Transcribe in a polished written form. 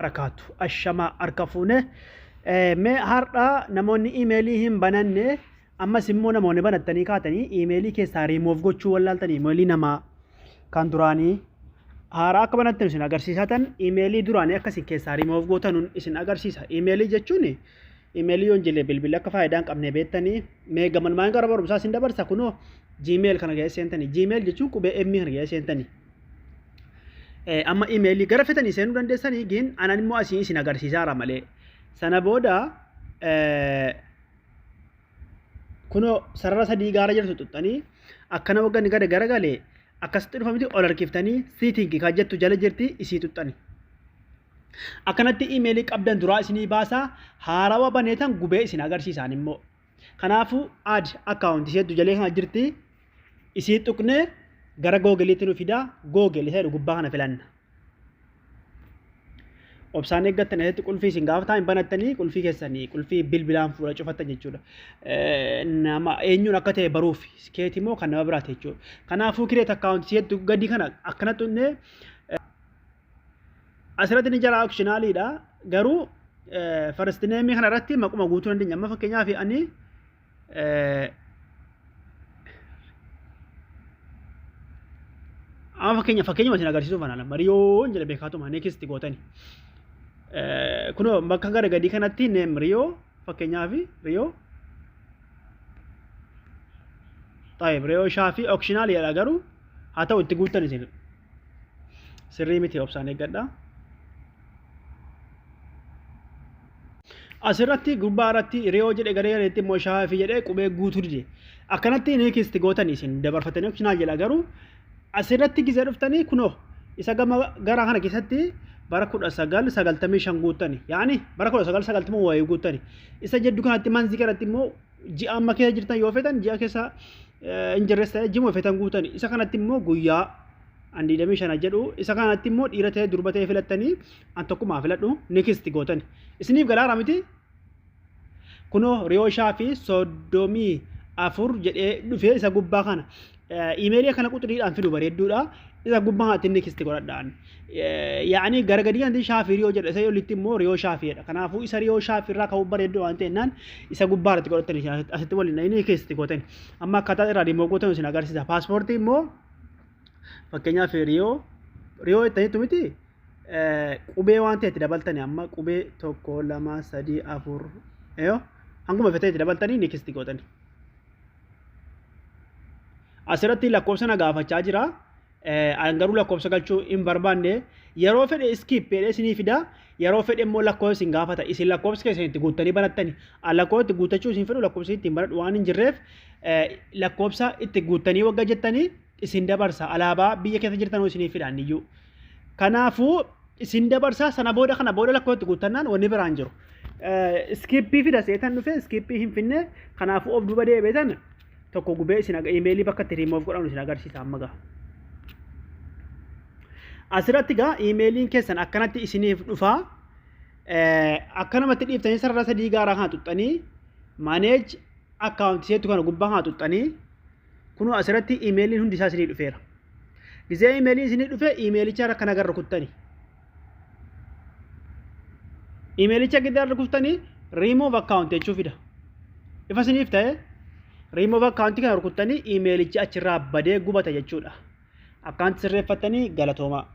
Barakaatu ashamaa harka fuune. Mee har'a namoonni iimeelii hin bananne, ammas immoo namoonni banattanii kaatanii iimeelii keessaa riimuuf gochuu wallaaltanii, iimeelii namaa kan duraanii haaraa akka banattan isin agarsiisatan, iimeelii duraanii akka isin keessaa riimuuf gootanuun isin agarsiisa. Iimeelii jechuun iimeelii yoon jedhe bilbilli akka faayidaa hin qabne beektanii. Mee gamanmaan gara barumsaa isin dabarsa. Kunoo Gmail kana keessa seentanii, Gmail jechuun qubee M kana keessa seentanii. Amma imeelii gara fetanii seenuu dandeessanii, gin anan immoo asii isin agarsiisaara malee. Sana booda kunoo sarara sadii gaara jirtu xuxxanii, akkana wagga inni gada garagalee akkasitti dhufa miti, ol harkiftanii siitingi kan jettu jala jirti, isii xuxxani. Akkanatti imeelii qabdan duraa isinii baasaa, haarawa baneetan gubee isin agarsiisaan immoo. Kanaafuu add account isheettu jalee kana jirti, isii tuqnee gara Google'itti nu fida. Google isa jedhu gubbaa kana filanna. Obsaan eeggattan, asitti qulfii isin gaafa hin banattanii, qulfii keessanii qulfii bilbilaan fuula cufattan jechuudha. Nama eenyuun akka ta'e baruuf keeti moo kan nama biraati jechuudha. Kanaafuu create account isheettu gadi kana akkana tuqnee asirratti ni jara optionaliidha. Garuu first name kana irratti maquma guutuu dandeenya. Amma fakkeenyaaf ani amma fakkeenyuma isin agarsiisuuf ana lama Riyoon jedhe beekaatuma next gootani. Kunoo bakka gara gadii kanatti name Riyoo, fakkeenyaaf Riyoo. Taayib Riyoo Shaafii optionaliidha, garuu haa ta'u itti guuttan isin. Sirrii miti, obsaan eeggadha. Asirratti gubbaa irratti Riyoo jedhe, garee gareetti immoo Shaafii jedhee qubee guutuu dide. Akkanatti next gootanii isin dabarfatanii optional jedha, garuu asirratti gizee dhuftanii kunoo isa gama gara kana keessatti bara 1995 guuttani. Yaani bara 1990 wayii guuttani. Isa jedhu kanatti month kanatti immoo ji'a amma keessa jirtan yoo feetan, ji'a keessa hin jirres ta'e ji'uma feetan guutani. Isa kanatti immoo guyyaa an 25 jedhu, isa kanatti immoo dhiira ta'e durba ta'e filattanii, an tokkumaa filadhu, next gootani. Isiniif galaara miti? Kunoo Riyoo Shaafii 34 jedhee dhufee isa gubbaa kana. Iimeelii kana quxuriidhaan fidu bareedduudha. Isa gubbaa kanatti next godhadhaan. Yaani gara gadii kanatti Shaafii Riyoo jedha, isa olitti immoo Riyoo Shaafii jedha. Kanaafuu isa Riyoo Shaafii irraa ka'uu bareedduu waan ta'ennaan isa gubbaa irratti godhattanii asitti waliin dhahanii next gootani. Amma akkaataa irraa deemoo gootan isin agarsiisa. Paaspoortii immoo fakkeenyaaf Riyoo jettaniitu miti, qubee waan ta'e itti dabaltani. Amma qubee tokko, lama, sadii, afur, yoo hanguma fete itti dabaltanii next gootani. Asirratti lakkoofsa na gaafachaa jira. An garuu lakkoofsa galchuu hin barbaanne. Yeroo fedhe skip jedhee isinii fida. Yeroo fedhe immoo lakkoofsa isin gaafata. Isin lakkoofsa keessan itti guuttanii banattani. An lakkoofsa itti guuttachuu isin fedhu, lakkoofsa ittiin banadhu waan hin jirreef, lakkoofsa itti guuttanii wagga jettanii isin dabarsa. Alaabaa biyya keessa jirtan isinii fida iyyuu. Kanaafuu isin dabarsa, sana booda kana booda lakkoofsa itti guuttannaan wanni biraan jiru. Skip fida seetan dhufe, skip hin finne. Kanaafuu of duuba deebi'etan tokko gubee isin iimeelii bakka itti remove godhamu isin agarsiisa amma gaa. Asirratti gaa iimeeliin keessan akkanatti isiniif dhufaa. Akkanumatti dhiiftanii sarara sadii gaaraa kana tuxxanii, manage account seetu kana gubbaa kana tuxxanii, kunoo asirratti iimeeliin hundi isaa isinii dhufeera. Gizee iimeeliin isinii dhufe, iimeelicha irra kana garra kuttani. Iimeelicha gidda irra kuttanii remove account jechuu fida. Ifa isiniif ta'e, remove account kana rukuttanii iimeelichi achirraa badee gubata jechuudha. Akkaanti sirreeffattanii galatoomaa.